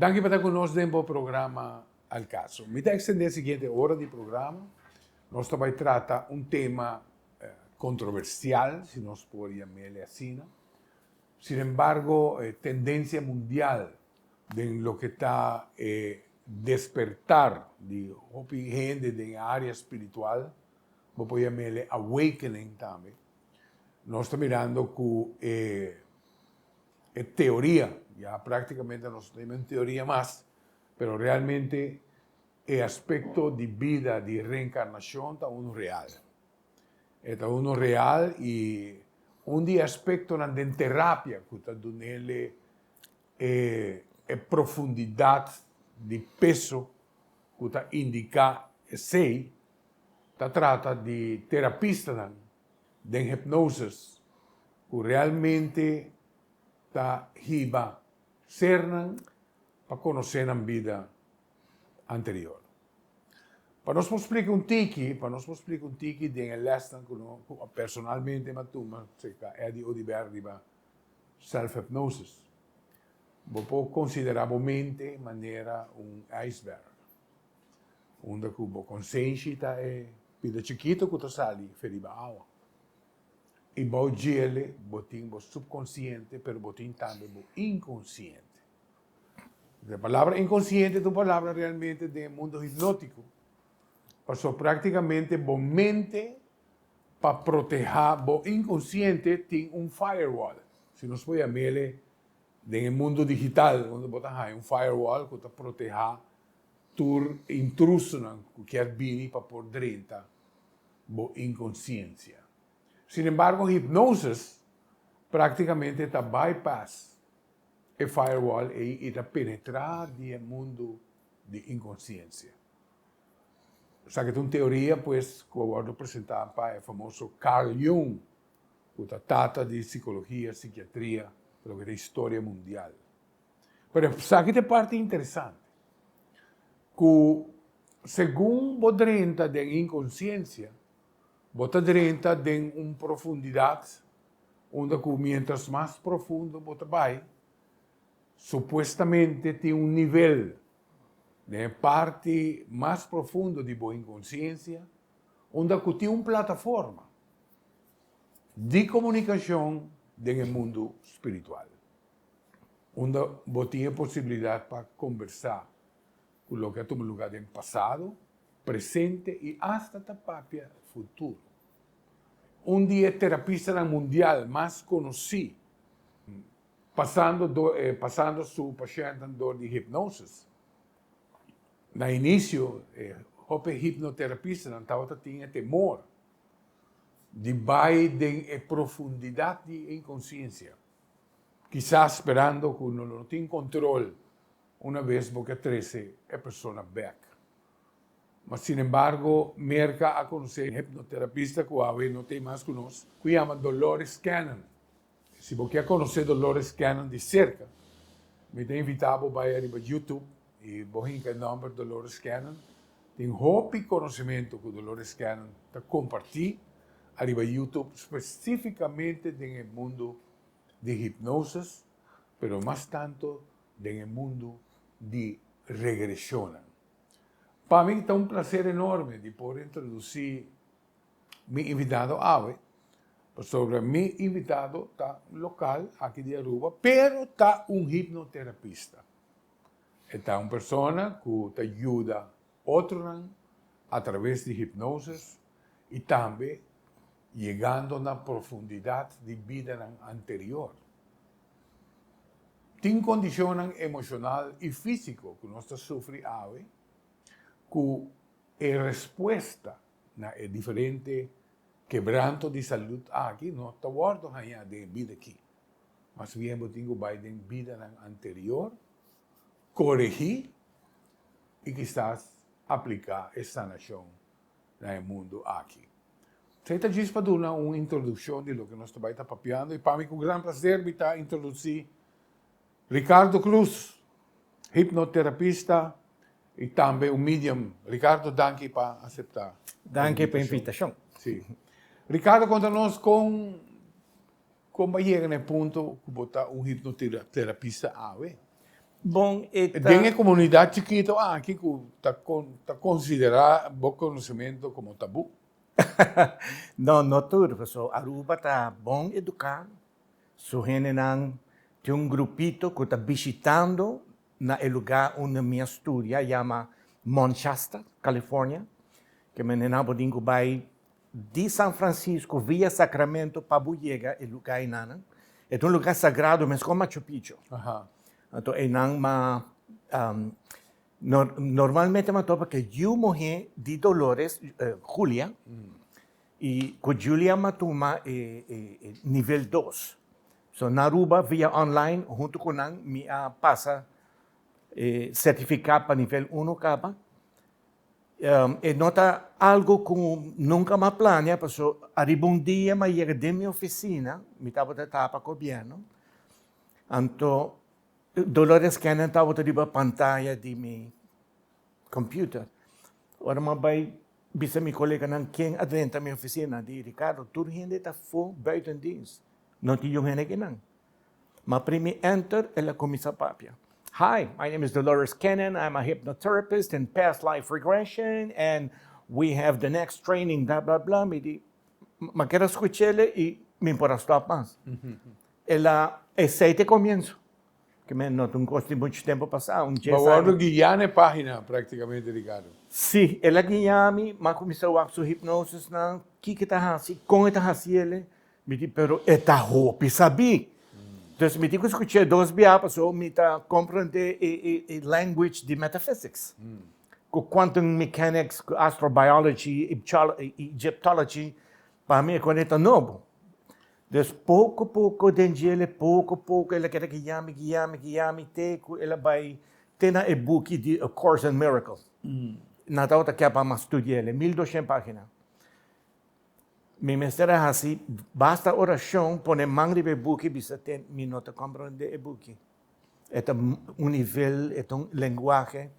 Danki pa ta ku nos den bo programa Al Caso. Mi ta extende e siguiente ora di programa. Nos ta bai trata un tema controversial, si nos por yam'el asina. Sin embargo, e tendencia mundial den loke ta e despertar di hopi hende den e area spiritual, bo por yam'el awakening tambe, nos ta mirando ku e e teoria, ya prácticamente nos no tin teoria mas, pero realmente e aspecto di bida di reencarnacion ta uno real. E ta uno real y un di e aspectonan den terapia cu ta dunele e e profundidad di peso cu ta indica esey, ta trata di terapistanan den hipnosis cu realmente ta hiba sernan pa conoce nan bida anterior. Pa nos por splica un tiki, pa nos por splica un tiki den e lesnan cu no, cu personalmente mi a tuma cerca Eddie Oduber riba self-hypnosis. Bo por considera bo mente manera un ijsberg. Unda ku bo konsenshi ta e pida chikito ku ta sali fe riba awa. I bou djele bo tin bo supkonsiente pero bo tin tambe bo inkonsiente. E palabra inkonsiente ta un palabra realmente den e mundo hipnotiko, pasobra praktikamente bo mente pa protehá bo inkonsiente tin un firewall, si nos por yam'ele den e mundo digital unda bo ta haña un firewall ku ta protehá Tur intrusonan ku kier bini pa por drenta bo inkonsiensia. Sin embargo, hipnosis praktikamente ta bypass e firewall ei i ta penetrá di e mundu di inkonsiensia. Esaki ta un teoria pues ku a wòrdu presentá pa e famoso Carl Jung, ku ta tata di sikologia, sikiatria, loke ta historia mundial. Pero esaki ta e parti interesante, ku segun bo drenta den inkonsiensia, bo ta drenta den un profundidat unda ku mientras mas profundo bo ta bai, supuestamente tin un nivel den e parti mas profundo di bo inkonsiensia unda ku tin un plataforma di komunikashon den e mundu spiritual. Unda bo tin e posibilidat pa kombersá ku loke a tuma lugá den pasado, presente i asta ta papia futuro. Un di e terapistanan mundial mas konosí pasando pasando su pashèntnan dor di hipnosis. Na inisio e hopi hipnoterapistanan tabata tin e temor di bai den e profundidat di e inkonsiensia. Kisas sperando ku no lo tin kontrol una bes bo ke trese e persona bek. Ma sinembargo Merka a konosé un hipnoterapista ku awe no t'ei mas ku nos, ku yama Dolores Cannon. Si bo ke konosé Dolores Cannon di serka, mi ta invitá bo bai ariba YouTube i bo hinka e nòmber Dolores Cannon. Tin hopi konosementu ku Dolores Cannon ta kompartí ariba YouTube spesífikamente den e mundu di hipnosis, pero mas tanto den e mundu di regresionnan. Pa mi ta un placer enorme di por introduci mi invitado awe, pasobra mi invitado ta local aki di Aruba, pero ta un hipnoterapista. E ta un persona cu ta yuda otronan a traves di hipnosis y tambe yegando na profundidad di bidanan anterior. Tin condicionnan emocional y fisico cu nos ta sufri awe cu e respuesta na e diferente quebranto di salud aki no ta wordo haña den e bida aki. Mas bien bo tin cu bay den bidanan anterior, coregi y kisas aplica e sanacion na e mundu aki. Esei ta djis pa duna un introduccion di loke nos ta bai ta papiando y pa mi cu gran placer mi ta introduci Ricardo Cruz, hipnoterapista y tambe un medium. Ricardo, danki pa acepta. Danki pa invitacion. Si. Ricardo, conta nos con con bo a yega na e punto cu bo ta un hipnoterapista awe? Bon, e ta. Den e komunidat chikito aki ku ta ta konsiderá bo konosementu komo tabú? No, no tur, pasobra Aruba ta bon eduká, su hendenan tin un grupito ku ta bishitando na e lugá unda mi a studia, yama Mount Shasta, California, ke mendenan bo tin ku bai di San Francisco via Sacramento pa bo yega e lugá einanan. E ta un lugá sagrado meskos Machu Picchu. Anto einan ma normalmente mi a topa ku e yu muhé di Dolores, Julia, i ku Julia mi a tuma e nivel dos. So na Aruba via online huntu ku nan mi a pasa e sertifiká pa nivel uno kaba. E no ta algo ku nunka mi a plania paso ariba un dia mi a yega den mi ofisina, mi tabata traha pa gobièrnu, anto Dolores Cannon tabata riba pantaya di mi computer. Ora mi a bai bisa mi koleganan ken a drenta mi ofisina, di Ricardo tur hende ta afó buiten dienst, no tin yu hende akinan. Ma primi enter el a cuminsa papia. Hi, my name is Dolores Cannon, I'm a hypnotherapist in past life regression and we have the next training bla bla bla. Mi di, ma keda scuchele y mi por a stop mas. El a, esey ta e comienzo. Ke men no ta un cos di mucho tempo pasa, un djes Bo aña. wordo guia na e pagina practicamente, Ricardo. Si, el a guia mi, m'a cuminsa wak su hypnosisnan, kiko e ta haci, con e ta haciele. Mi di, pero e ta hopi sabí. Dus mi tin ku skuch'é dos bia pasobra mi ta komprendé e language di metaphysics. Ku quantum mechanics, ku astrobiology, egyptology, pa mi e kos ta nobo. Dus poko poko den djele, poko poko el a keda guia mi, guia mi, guia mi te ku el a bai te na e buki di A Course in Miracles. Nan tabata ke pa mi studi'el, 1200 pagina. Mi mester a hasi basta orashon, pone man riba e buki bisa te mi no ta komprondé e buki. E ta un nivel, e ta un lenguahe.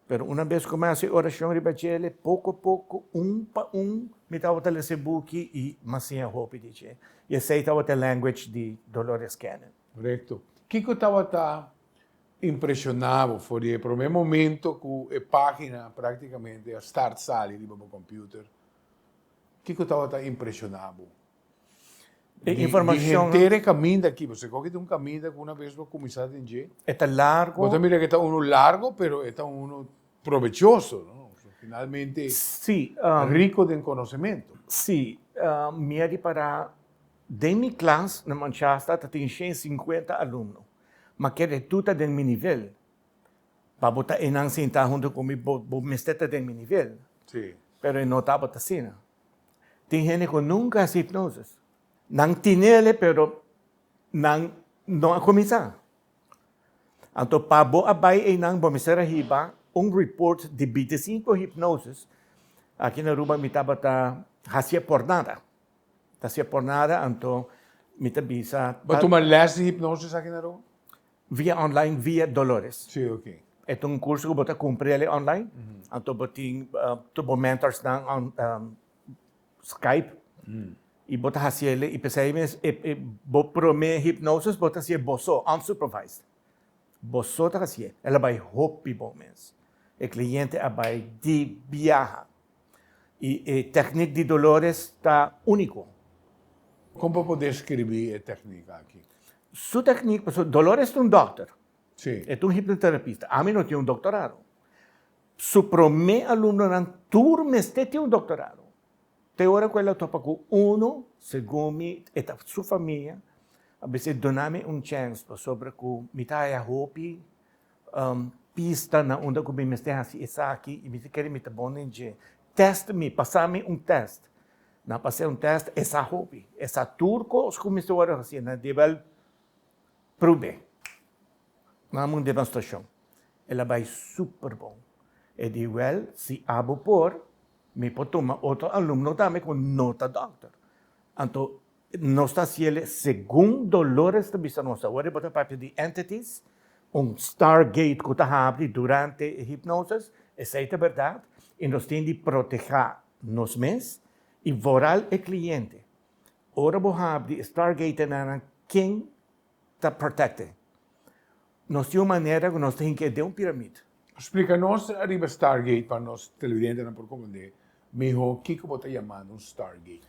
Pero una bes ku mi hasi orashon riba djele, poko poko, un pa un, mi tabata lesa e buki i mi a siña hopi di dje. I esei tabata e language di Dolores Cannon. Korekto. Kiko tabata impreshoná bo for di e promé momento ku e página praktikamente a start sali riba bo computer? Kiko tabata impreshoná bo? E informashon. Di henter e kaminda aki, pasobra koki ta un kaminda ku una bes bo kuminsá den dje. E ta largo. Bo ta mira ku e ta unu largo, pero e ta unu probechoso, no? Finalmente Sí. Riko den konosementu. Sí. Mi a ripará den mi klas na Mount Shasta ta tin 150 alumno, ma kere tur ta den mi nivel. Pa bo ta einan sinta huntu ku mi, bo bo mester ta den mi nivel. Sí. Pero e no tabata asina. Tin hende ku nunka hasi hipnosis. Nan tinele pero nan no a kuminsá. Anto pa bo a bai einan bo mester a hiba un report di bintisinko hipnosis. Aki na Aruba mi tabata hasié por nada. Ta hasié por nada anto mi ta bisa. Bo a tuma lès di hipnosis aki na Aruba? Via online, via Dolores. Sí, ok. E ta un curso cu bo ta cumpra el online. Anto bo tin tur bo mentorsnan on Skype. Y bo ta haci el y p'esey mes bo prome hypnosis bo ta haci bo so, unsupervised. Bo so ta haci. El a bay hopi bon mes. E cliente a bay di biaha. Y e techniek di Dolores ta unico. Con bo por describi e techniek aki? Su techniek, pasobra Dolores ta un dokter. Sí. E ta un hipnoterapista. Ami no tin un doctorado. Su prome alumnonan tur mester tin un doctorado. Te ora cu el a topa cu uno, segun mi, e ta su famia, a bisa duna mi un chance pasobra cu mi ta haya hopi pista na unda ku mi mester hasi esaki i mi ta kere mi ta bon den dje. Test mi, pasa mi un test. Nan pas'é un test, e sa hopi. E sa tur kos ku mester wòrdu hasi. Nan di, Wèl, prub'é. Nan haña un demostrashon. El a bai super bon. E di, Wèl, si abo por, mi por tuma otro alumno tambe ku no ta dòkter. Anto Nos ta haciele segun Dolores ta bisa nos. Awor e bo ta papia di entities, un stargate cu ta habri durante e hipnosis, esey ta berdad, y nos tin di proteha nos mes y vooral e cliente. Ora bo habri e stargatenan, ken ta protecte? Nos tin un manera ku nos ta hinka den un piramid. Splika nos ariba Stargate pa nos televidentenan por komprendé mihó kiko bo ta yamando un Stargate.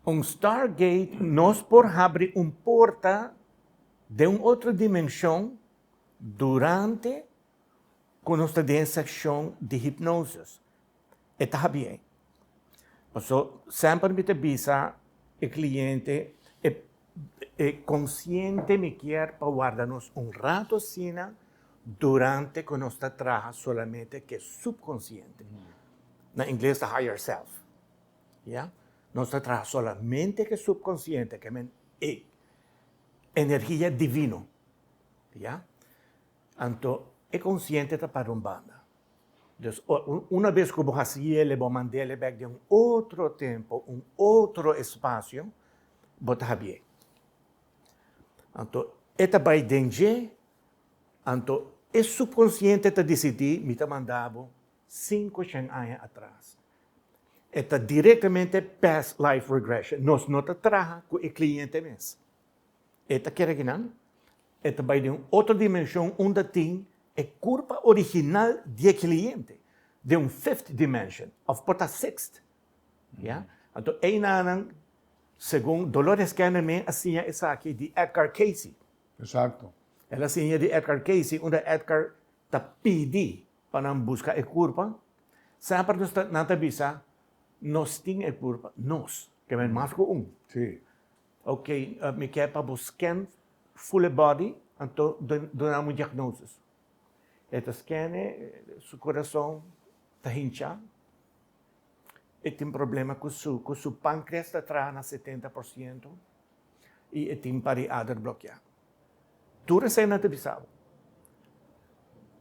Un Stargate nos por habri un porta den un otro dimenshon durante ku nos ta den e sekshon di hipnosis. E ta habié. Paso semper mi ta bisa e kliente e e konsiente mi kier pa warda nos un rato asina durante ku nos ta traha solamente ku e supkonsiente. Na ingles ta higher self. Ya. Nos ta traha solamente ku e supkonsiente ke men e energia divino. Ya. Anto e konsiente ta para un banda. Dus una bes ku bo hasi el, bo mand'el bèk den un otro tempu, un otro espasio, bo ta habié. Anto e ta bai den dje, anto e supkonsiente ta disidí, mi ta manda bo sinkoshen aña atras. E ta direktamente past life regression. Nos no ta traha ku e kliente mes. E ta kere kinan, e ta bai den un otro dimenshon unda tin e kurpa original di e kliente, den un fifth dimension òf por ta sixth. Ya? Anto einanan, segun Dolores Cannon men a siña esaki di Edgar Cayce. Exacto. El a siña di Edgar Cayce unda Edgar ta pidi pa nan buska e kurpa. Semper nos ta, nan ta bisa, nos tin e kurpa, nos, ke men mas ku un. Sí. Ok, mi ke pa bo scan full e body, anto duna mi un diagnosis. E ta scan e, su corazon ta hincha, e tin problema cu su, cu su pancreas ta traha na 70% y e tin par di ader blokia. Tur esei nan ta bisa bo.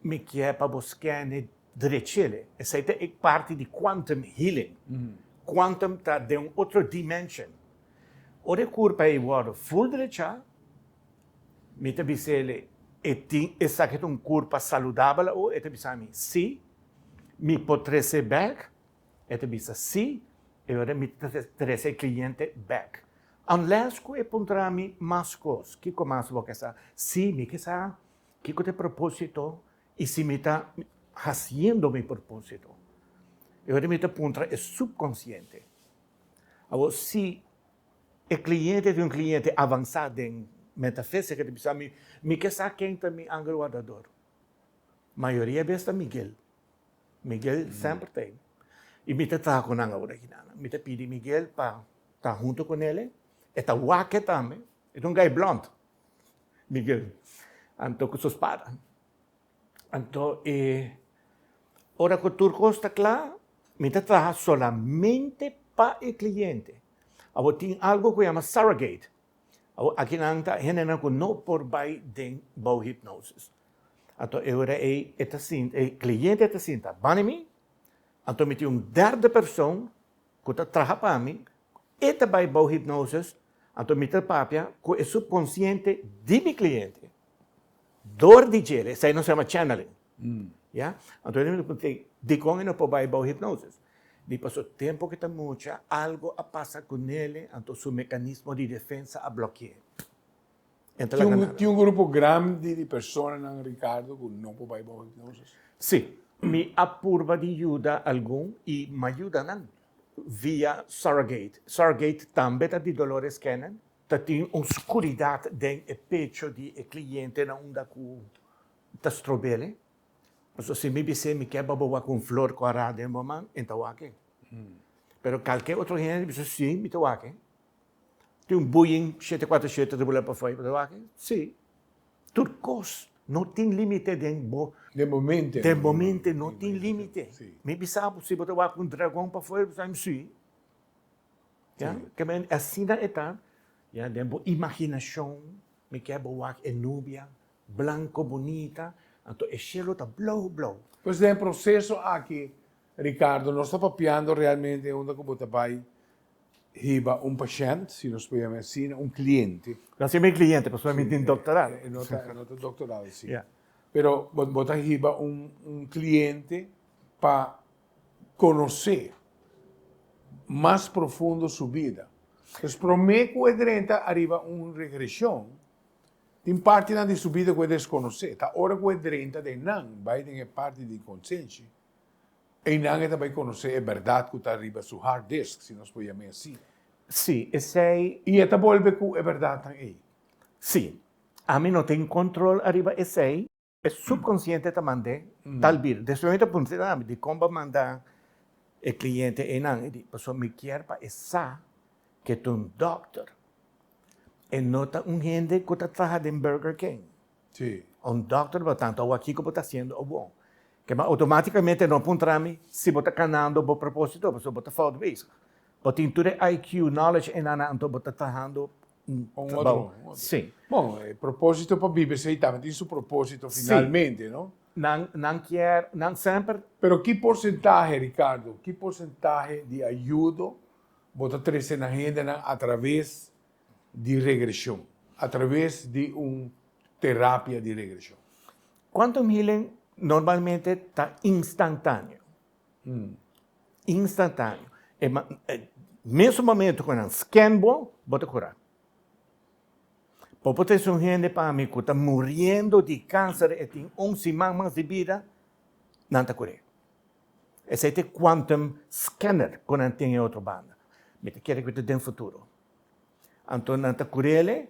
Mi ke pa bo scan e drechele. Esei ta e parti di quantum healing. Quantum ta den un otro dimension. Ora e kurpa ei wòrdu ful drechá, mi ta bisa el e tin esaki ta un kurpa saludabel awor? E ta bisa mi, sí. Mi por trese bèk? E ta bisa, sí. E ora mi ta trese e kliente bèk. Unless ku e puntra mi mas kos, kiko mas bo ke sa? Sí, mi ke sa kiko ta e propósito i si mi ta hasiendo mi propósito. E ora mi ta puntra e subkonsiente. Awor, si e kliente ta un kliente avansá den metafísika, ta bisa mi, mi ke sa ken ta mi angel wardador. Mayoria bes ta Miguel. Miguel semper ta ei. I mi ta traha ku nan awor aki nan. Mi ta pidi Miguel pa ta hunto ku nele. E ta wak e tambe. E ta un gai blond, Miguel. Anto ku su spada. Anto e ora ku tur kos ta kla, mi ta traha solamente pa e kliente. Awor tin algu ku yama surrogate. Awor akinan ta hendenan ku no por bai den bou hipnosis. Anto e ora ei e ta sinta, e kliente ta sinta banda mi, anto mi tin un derde persoon ku ta traha pa mi, e ta bai bou hipnosis, anto mi ta papia ku e subkonsiente di mi kliente. Dor di djele, esei nos yama channeling. Ya? Anto mi ta puntra, dikon e no por bai bou hipnosis? Di paso tempu ku e ta mucha, algo a pasa ku nele, anto su mekanismo di defensa a bloke'é. E ta laga nada. Tin un grupo grandi di personanan, Ricardo, ku no por bai bou hipnosis? Sí. Mi a purba di yuda algun i m'a yuda nan via surrogate. Surrogate tambe ta di Dolores Cannon. Ta tin un skuridat den e pecho di e kliente na unda ku ta strobele. Pasobra si mi bis'é mi ke pa bo wak un flor kòrá den bo man, e ta wak e. Pero kalke otro hende bisa si, mi ta wak e. Tin un Boeing 747 ta bula pafó, bo ta wak e? Si. Tur kos no tin limite den bo. Den bo mente. Den bo mente no tin limite. Mi bisa bo si bo ta wak un dragon pafó, bo ta bisa si. Ya, ke men asina e ta, ya, den bo imaginashon, mi ke bo wak e nubia blanko bunita, anto e shelu ta blou blou. Pues den e proseso aki, Ricardo, nos ta papiando realmente unda ku bo ta bai hiba un pashènt, si nos por yama asina, un kliente. No si mi kliente, pasobra mi tin doktorado. E no ta, e no ta doktorado, si. Pero bo, bo ta hiba un, un kliente pa konosé mas profundo su bida. Pues promé ku e drenta ariba un regreshon. Tin partinan di su bida ku e deskonosé. Ta ora ku e drenta den nan, bai den e parti di konsenshi, einan e ta bai konosé e bèrdat ku ta riba su hard disk, si nos por yam'é así. Sí, esei. I e ta bolbe ku e bèrdatnan ei. Sí. Ami no tin kontrol ariba esei. E subkonsiente ta mand'é tal bira. Despues mi ta puntra ami, dikon bo a manda e kliente einan? E di, pasobra mi kier pa e sa ku e ta un dòkter. E no ta un hende ku ta traha den Burger King. Sí. Un dòkter bo tantu awor kiko bo ta hasiendo awor. Kema outomátikamente no puntra mi si bo ta kanando bo propósito, pasobra bo ta fout bezig. Bo tin tur e IQ, knowledge einan, anto bo ta trahando Un otro. Sí. Bon, e propósito pa biba esei tambe tin su propósito finalmente, no? Nan, nan kier, nan semper. Pero ki porsentahe, Ricardo, ki porsentahe di ayudo bo ta trese na hendenan atraves di regreshon, atraves di un terapia di regreshon? Quantum healing normalmente ta instantáneo. Instantáneo. E mesun momento ku nan scan bo, bo ta kura. Bo por trese un hende pa mi ku ta muriendo di kanser, e tin un siman mas di bida, nan ta kur'é. Esei ta e quantum scanner ku nan tin e otro banda. Mi ta kere ku ta den futuro. Anto nan ta kur'é,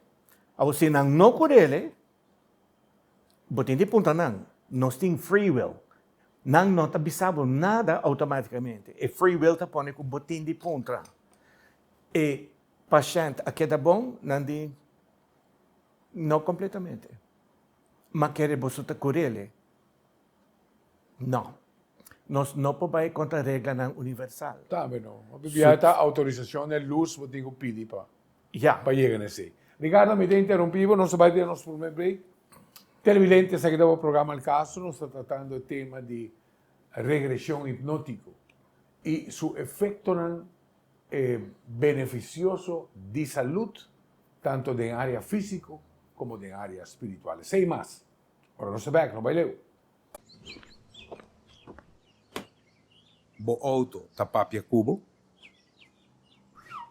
awor si nan no kur'é, Bo tin di puntra nan. Nos tin free will. Nan no ta bisa bo nada automaticamente. E free will ta pone cu bo tin di puntra. E pashent a keda bon? Nan di, No completamente. Ma kere boso ta curele? No. Nos no por bay contra reglanan universal. Tambe no. Hopi biaha ta autorisacion den luz bo tin cu pidi pa. Ya. Pa yega na esei. Ricardo, mi ta interrumpí bo, nos ta bai den nos promé break. Televidente, esaki ta bo programa Al Caso, nos ta tratando e tema di regresion hipnótiko i su efektonan benefisioso di salud, tanto den área físiko komo den área spiritual. Esei mas. Ora nos ta bèk, no bai leu. Bo auto ta papia ku bo?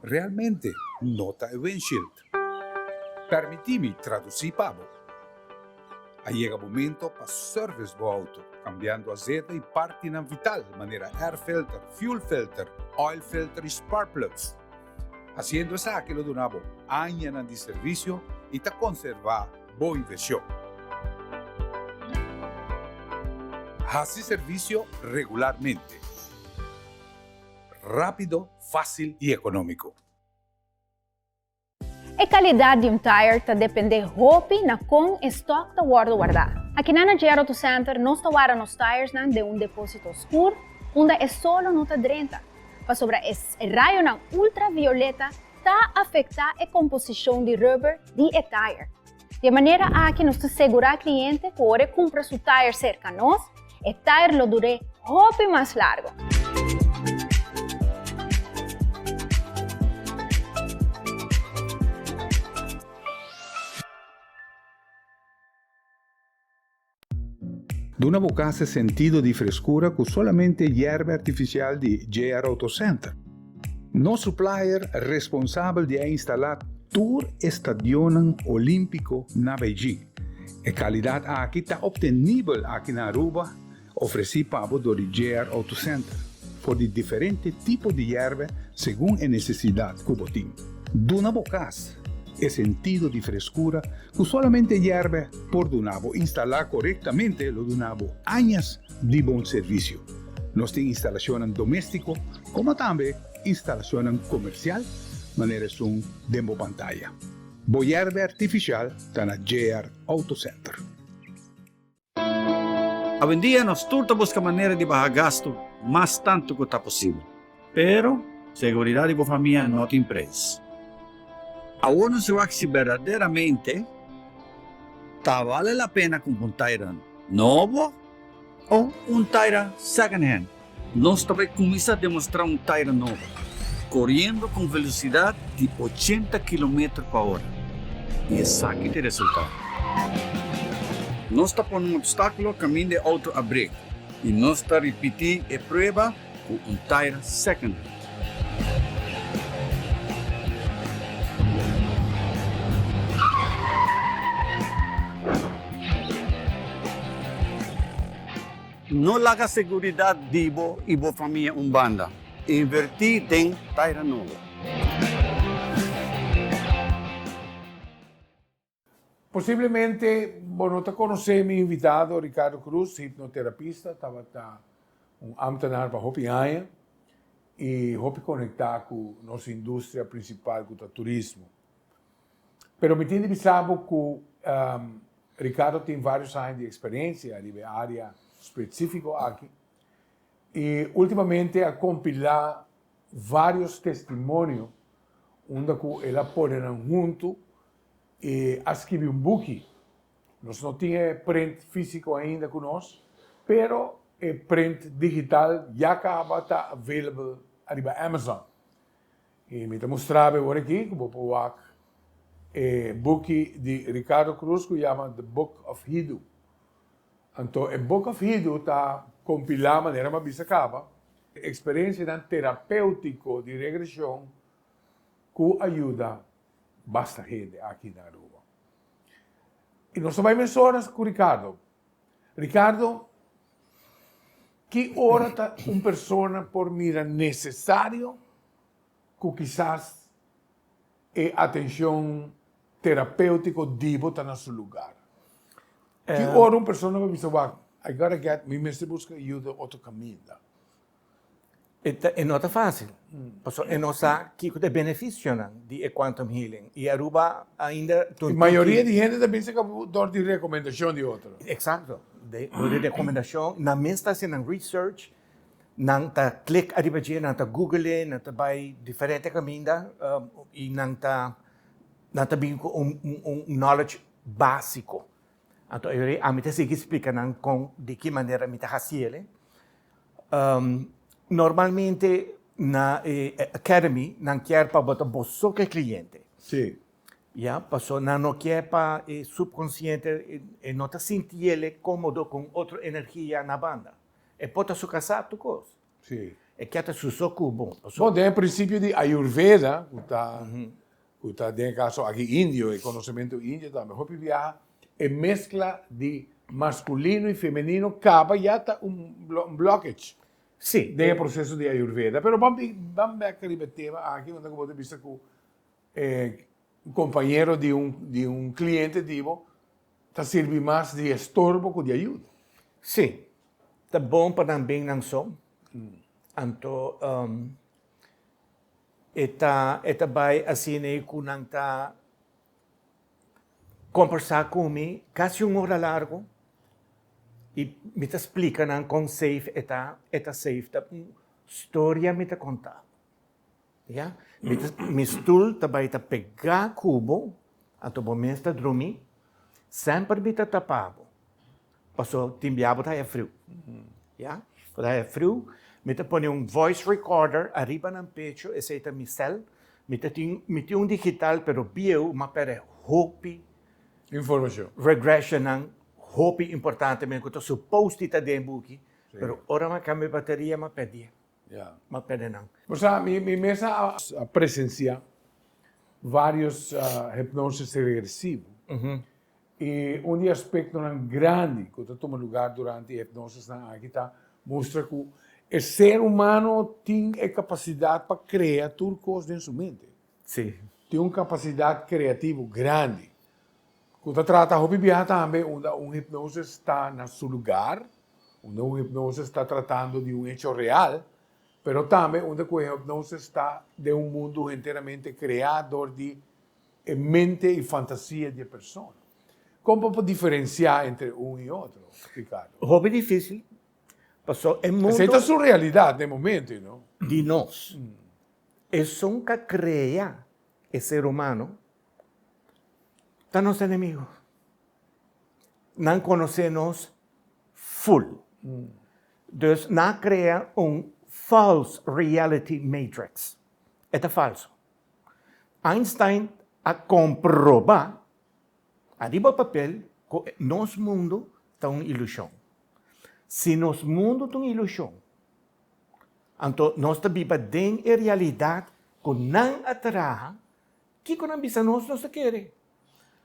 Realmente no ta e windshield. Permití mi tradusí pa bo. A yega momento pa service bo auto, cambiando azeta y partinan vital manera air filter, fuel filter, oil filter y spark plugs. Haciendo esaki lo duna bo añanan di servicio y ta conserva bo inversion. Haci servicio regularmente. Rápido, fácil y económico. E calidad di un tire ta depende hopi na con e stock ta wordo warda. Akinan na JR Auto Center nos ta warda nos tiresnan den un deposito scur unda e solo no ta drenta, pasobra e rayonan ultravioleta ta afecta e composicion di rubber di e tire. Di e manera aki nos ta segurá kliente ku ora e kumpra su tayer serka nos, e tayer lo dur'é hopi mas largu. Duna bo kas e sentido di freskura ku solamente yerba artifisial di JR Auto Center. Nos supplier responsabel di a instalá tur e stadionnan olímpiko na Beijing. E kalidat aki ta optenibel aki na Aruba, ofresí pa bo dor di JR Auto Center, for di diferente tipo di yerba segun e nesesidat ku bo tin. Duna bo kas e sentido di freskura Ku solamente yèrbe por duna bo instalá korektamente lo duna bo añas di bon servisio. Nos tin instalashonnan doméstiko komo tambe instalashonnan komersial manera esun den bo pantaya. Bo yèrbe artifisial ta na JR Auto Center. Awendia nos tur ta buska manera di baha gastu mas tantu ku ta posibel. Pero, seguridat di bo famia no tin preis. Awor nos wak si berdaderamente ta bale la pena kumpra un taira nobo o un taira second hand. Nos ta bai kuminsá demostrá un taira nobo, koriendo ku un velosidat di ochenta kilometer pa ora. I esaki ta e resultado. Nos ta pone un opstákulo kaminda e outo a brek i nos ta ripití e prueba ku un taira second hand. No laga seguridad di bo y bo famia un banda. Inverti den taira nobo. Posiblemente bo no ta conoce mi invitado Ricardo Cruz, hipnoterapista, tabata un ambtenaar pa hopi aña y hopi conecta cu nos industria principal cu ta turismo. Pero mi tin di bisa bo cu Ricardo tin varios aña di experiencia riba e area specifico aki y ultimamente a compila varios testimonio unda cu el a pone nan hunto y a skibi un buki. Nos no tin e print fisico ainda cu nos, pero e print digital ya caba ta available ariba Amazon. Y mi ta mustra bo awor aki cu bo por wak e buki di Ricardo Cruz cu yama The Book of Hidu. Anto e Book of Hidu ta compila, manera mi a bisa caba, experiencianan terapeutico di regresion cu a yuda basta hende aki na Aruba. Y nos ta bay mesora cu Ricardo. Ricardo, ki ora ta un persona por mira necesario cu kisas e atencion terapeutico di bo ta na su lugar? Ki ora un persona por bisa, wak, I gotta get, mi mester busca ayuda otro caminda? E no ta fácil, pasobra e no sa kiko ta e beneficionan di e quantum healing. Y Aruba ainda E mayoria di hende ta bisa ku dor di rekomendashon di otro. Exacto, dor di rekomendashon. Nan mes ta hasi nan research, nan ta klik ariba dje, nan ta google, nan ta bai diferente kaminda y nan ta nan ta bin ku un knowledge básiko. Anto ami ta sigui splika nan kon di ki manera mi ta hasi el. Normalmente na e academy nan kier pa bo ta bo so ke cliente. Sí. Ya, paso nan no kier pa e subconsciente e no ta sinti el comodo con otro energia na banda. E por ta su casa tur cos. Sí. E kier ta su so cu bo. Bo, den e principio di Ayurveda, cu ta cu ta den e caso aki indio, e conocemento indio tambe hopi biaha e mezcla di masculino y femenino caba ya ta un blockage Sí. den e proceso di Ayurveda. Pero ban ban bek riba e tema aki unda cu bo ta bisa cu e compañero di un di un cliente di bo ta sirbi mas di estorbo cu di ayudo. Sí. Ta bon pa nan bin nan so. Anto E ta e ta bai asina ei ku nan ta kombersá ku mi kasi un ora largu i mi ta splika nan kon safe e ta, e ta safe ta un storia mi ta konta ya. Mi ta mi stul ta bai ta pegá ku bo anto bo mes ta drumí semper mi ta tapa bo. Paso tin bia bo ta haya friu. Ya, bo ta haya friu. Mi ta pone un voice recorder ariba nan pecho, esei ta mi cel. Mi ta tin, mi tin un digital pero bieu, ma perde hopi Informacion. regressionnan hopi importante men cu ta supposed di ta den buki, pero ora mi a cambia bateria mi a perdi'e. Ya. Mi a perde nan. Bo sa, mi mi mes a presencia varios hipnosis regresivo. E un di e aspektonan grandi ku ta tuma lugar durante e hipnosisnan aki ta mustra ku e ser humano tin e kapasidat pa krea tur kos den su mente. Sí. Tin un kapasidat kreativo grandi ku ta trata hopi biaha tambe unda un hipnosis ta na su lugar, unda un hipnosis ta tratando di un hecho real, pero tambe unda ku e hipnosis ta den un mundu henteramente kreá dor di e mente i fantasia di e persona. Kon bo por diferensiá entre un i otro, Ricardo? Hopi difísil, pasobra e mundo. Esei ta su realidat den momento, no? Di nos. Esun ka krea e ser humano ta nos enemigo. Nan konosé nos ful. Dus nan a krea un false reality matrix. E ta falso. Einstein a komprobá ariba papel ku nos mundu ta un ilushon. Si nos mundu ta un ilushon, anto nos ta biba den e realidat ku nan a traha, kiko nan bisa nos, nos ta kere.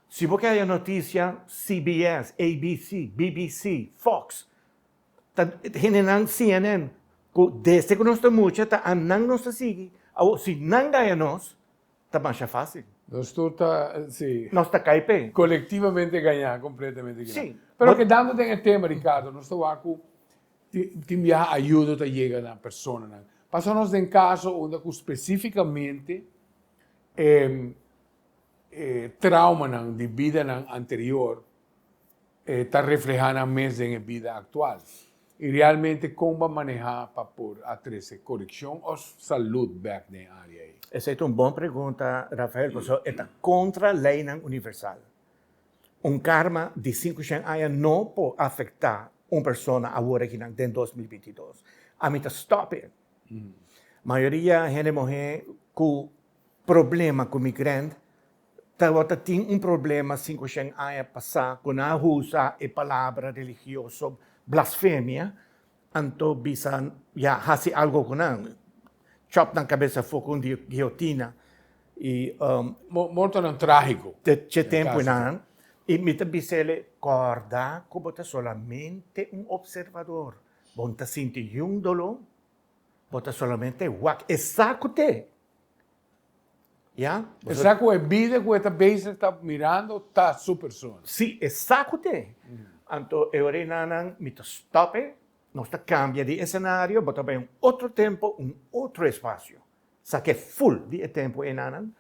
Si bo ke haya notisia, CBS, ABC, BBC, Fox. Ta hendenan CNN ku desde ku nos ta mucha ta a nan nos ta sigui. Awor si nan gaya nos ta masha fásil. Nos tur ta, si. Nos ta kai p'e. Kolektivamente gañá, kompletamente gañá. Si. Pero kedando den e tema, Ricardo, nos ta wak ku tin biaha ayudo ta yega na personanan. Pasobra nos den kaso unda ku spesífikamente e traumanan di bidanan anterior ta reflehá nan mes den e bida aktual. I realmente kon bo a manehá pa por a trese korekshon òf salud bèk den e área ei? Esei ta un bon pregunta, Rafael, pasobra e ta kontra leinan universal. Un karma di 500 aña no por afektá un persona awor akinan den 2022. Ami ta stòp e. Mayoria hende muhé ku problema ku migrant Tabata tin un problema 500 aña pasá ku nan a usa e palabra religioso blasfemia, anto bisa ya hasi algo ku nan, chòp nan kabes afó ku un guiotina i. Mortonan trágiko. Te tempu nan, i mi ta bis'el, kòrda ku bo ta solamente un opservador, bo no ta sinti niun doló, bo ta solamente wak e sa ku t'e. Ya? E sa ku e bida ku e ta bezig ta mirando ta su persona. Si, e sa ku t'e. Anto e ora enanan mi ta stòp e, nos ta kambia di esenario, bo ta bai un otro tempo, un otro espasio. Sak'é ful di e tempo enanan.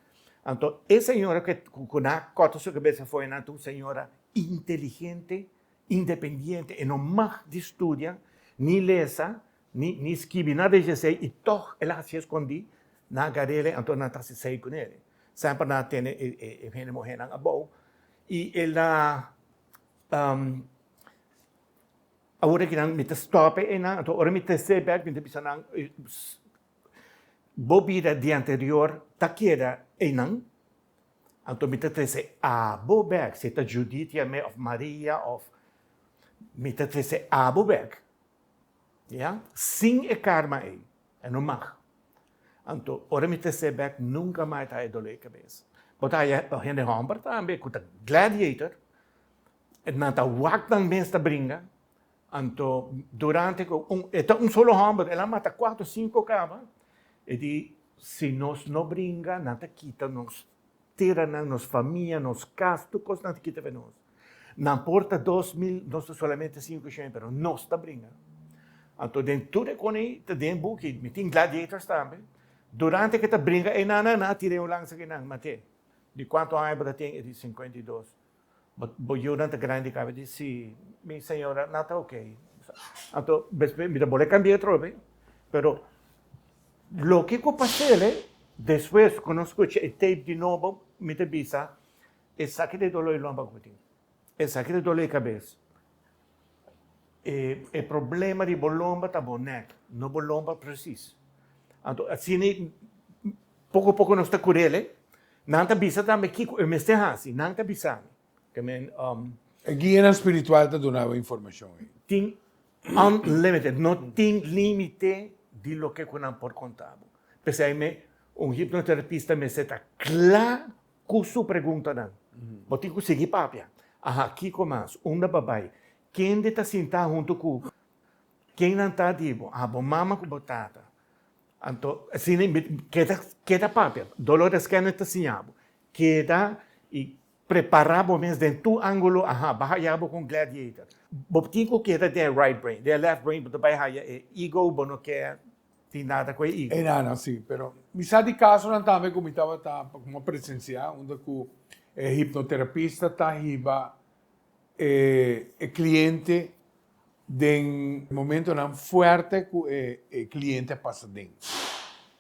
Anto e señora ku nan a kòrta su kabes afó enan ta un señora inteligente, independiente, e no mag di studia ni lesa, Ni ni skibi nada di esei i tòg el a hasié skondí, nan a gar'é anto nan ta hasi esei kuné. Semper nan a tene e e hende muhénan abou i el a awor aki nan mi ta stòp e einan anto ora mi tres'é bèk mi ta bisa nan bo bida di anterior ta keda einan anto mi ta trese abo bèk si ta Judith yam'é òf Maria òf mi ta trese abo bèk. Ya, sin e karma ei, e no mag. Anto, ora mi tres'é bèk, nunka mas e ta haya doló di kabes. Bo ta haya hende hòmber tambe ku ta gladiator, nan ta wak nan mes ta bringa, anto durante ku un, e ta un solo hòmber, el a mata kuater, sinku kaba, e di, si nos no bringa, nan ta kita nos teranan, nos famia, nos kas, tur kos nan ta kita pa nos. Nan por ta 2000, nos ta solamente 500, pero nos ta bringa. Anto den tur e kon ei ta den buki, mi tin gladiators tambe. Durante ke ta bringa ei nan nan a tira un lansa ke nan mat'é. Di kuantu aña bo ta tin? E di 52. Bo bo yunan ta grandi kaba? E di si, mi señora, nan ta ok. Anto despues mi ta bole kambia atrobe, pero loke ku pas'el despues ku nos skucha e tape di nobo mi ta bisa Esaki ta e doló di lomba ku mi tin. Esaki ta e doló di kabes. E e problema di bo lomba ta bo nek, no bo lomba presis. Anto asina poko poko nos ta kur'el e. Nan ta bisa tambe kiko e mester hasi, nan ta bisa mi. Ke men E guianan spiritual ta duna bo informashon ei. Tin unlimited, no tin limite di loke ku nan por konta bo. P'esei me un hipnoterapista mester ta kla Ku su preguntanan. Bo tin ku sigui papia. Aha, kiko mas? Unda bo a bai? Kende ta sintá huntu ku bo? Ken nan ta di bo? Aha, bo mama ku bo tata. Anto, asina keda keda papia. Dolores Kenneth ta siña bo. Keda i prepará bo mes den tur ángulo. Aha, bo a haya bo ku un gladiator. Bo tin ku keda den e right brain. Den e left brain bo ta bai haya e ego, bo no ke Tin nada cu e higo. E nada, si. Pero mi sa di casonan tambe cu mi tabata como presencia unda cu e hipnoterapista ta hiba e e cliente den momentonan fuerte cu e e cliente a pasa den.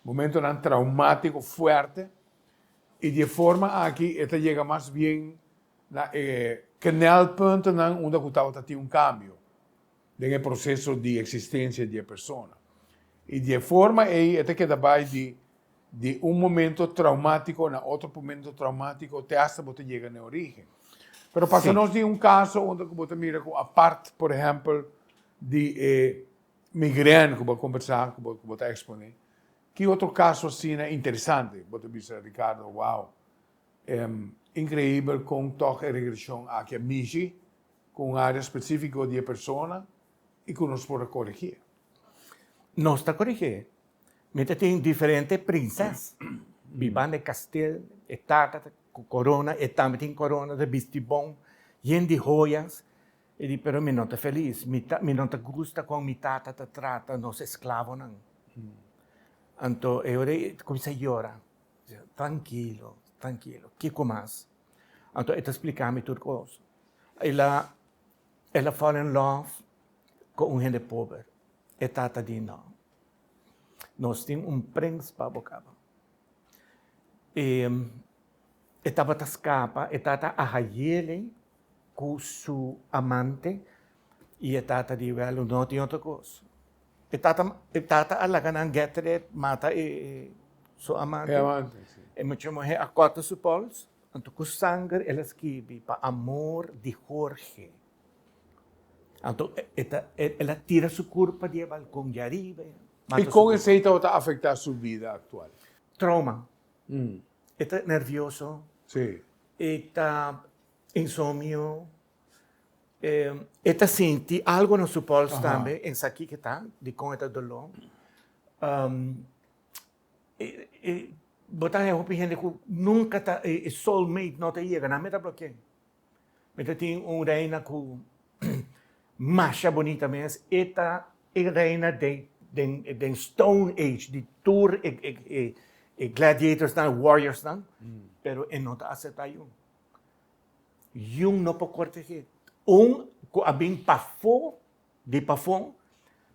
Momentonan traumatico fuerte y di e forma aki e ta yega mas bien na e knelpuntonan unda cu tabata tin un cambio. Den e proseso di eksistensia di e persona. I di e forma ei e ta keda bai di di un momento traumátiko na otro momento traumátiko te asta bo ta yega na e orígen. Pero pasa nos di un kaso unda ku bo ta mira ku apart por ehèmpel di e migrèn ku bo a kombersá ku bo ku bo ta eksponé, ki otro kaso asina interesante bo ta bisa Ricardo, wow, inkreibel kon tòg e regreshon aki a mishi Ku un área spesífiko di e persona i ku nos por a koregié. Nos ta koregié. Mi ta tin diferente prinses biba den kastel, e tata ta ku korona, e tambe tin korona, ta bisti bon, yen di hoyas. E di, pero mi no ta felis, mi ta, mi no ta gusta kon mi tata ta trata nos esklavonan. Anto e ora ei ta kuminsá yora. Trankilo, trankilo, kiko mas? Anto e ta splika mi tur kos. El a, el a fall in love ku un hende pober. E tata di no, nos tin un prins pa bo kaba. E, e tabata skapa, e tata a hayele ku su amante i e tata di wèl no tin otro kos. E tata e tata a laga nan get red mata e su amante. E amante, si. E mucha muhé a kòrta su pòls, anto ku sanger el a skibi pa amor di Jorge. Anto e ta el a tira su kurpa di e balkon di ariba. I kon esei tabata afektá su bida aktual? Trauma. E ta nervioso. Si. E ta insomnio. E ta sinti algo na su pols tambe, en sa kiko ta, dikon e ta doló. Bo ta haña hopi hende ku nunka ta, e soulmate no ta yega, nan mester bloke'é. Mi ta tin un reina ku masha bunita mes, e ta e reina den den stone age di tur e gladiatorsnan, warriorsnan, pero e no ta aseptá yu. Yun no por kortegé. Un ku a bin pafó, di pafó,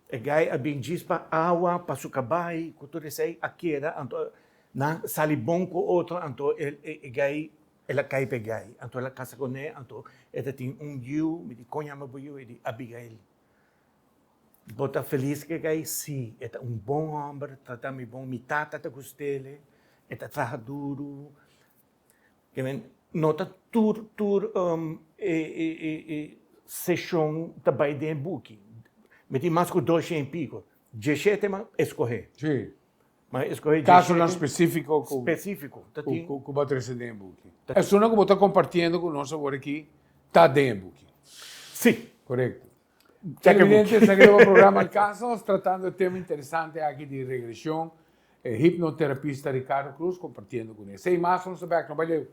e gai a bin djis pa awa, pa su kabai, ku tur esei a keda, anto nan sali bon ku otro, anto e gai, el a kai pa e gai, anto el a kasa kuné, anto e ta tin un yu, mi di kon yama bo yu? E di Abigail. Bo ta felis ku e gai? Si, e ta un bon hòmber, trata mi bon, mi tata ta gust'el, e ta traha duru. No ta tur tur e seshon ta bai den e buki. Mi tin mas ku doshen i piko. Djeshete mi a eskohé. Sí. Mi a eskohé djeshete. Kasonan spesífiko ku. Spesífiko. Ta tin. Ku bo a trese den e buki. Esunnan ku bo ta kompartiendo ku nos awor aki ta den e buki. Sí. Korekto. Televidente, esaki ta bo programa Al Caso. Nos tratando e tema interesante aki di regresion. E hipnoterapista Ricardo Cruz compartiendo cu nos. Esey mas nos ta bek, no bay leu.